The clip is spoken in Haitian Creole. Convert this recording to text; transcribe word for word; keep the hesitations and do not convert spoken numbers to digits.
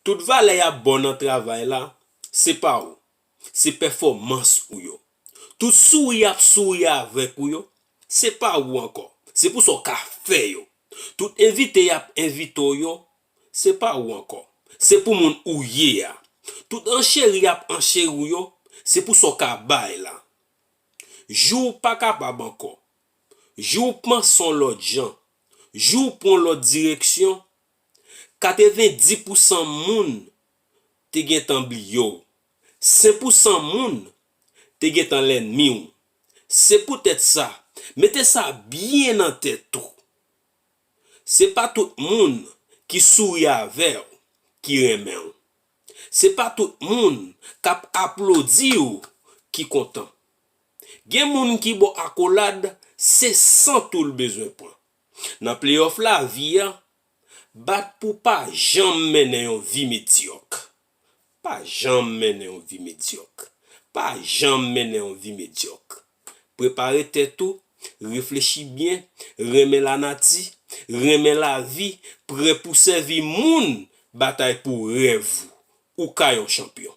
Tout valè y ap ba w nan travay la, se pa ou. Se pèfòmans ou yo. Tout souri y ap souri avèk ou yo, se pa ou ankò. Se pou sa w ka fè yo. Tout envite y ap envite w yo, se pa ou ankò. Se pou moun ou ye a. Tout ancheri y ap ancheri w yo, se pou sa w ka bay la. Jou w pa kapab ankò. Jou w panse yon lòt jan. Jou w pran yon lòt direksyon. Katrevenndis pousan moun te gentan bliye w. Senk pousan moun te gentan lènmi w. Se poutèt sa, mete sa byen nan tèt ou. Se pa tout moun ki souri avè w ki renmen w. Se pa tout moun k ap aplodi w ki kontan. Gen moun ki ba w akolad, se sant ou l bezwen pran. Nan playoff lavi a, bat pou pa janm mennen yon vi medyòk. Pa janm mennen yon vi medyòk. Pa janm mennen yon vi medyòk. Prepare tèt ou, reflechi byen, renmen lanati, renmen lavi, prè pou sèvi moun, batay pou rèv ou. Ou ka yon chanpyon.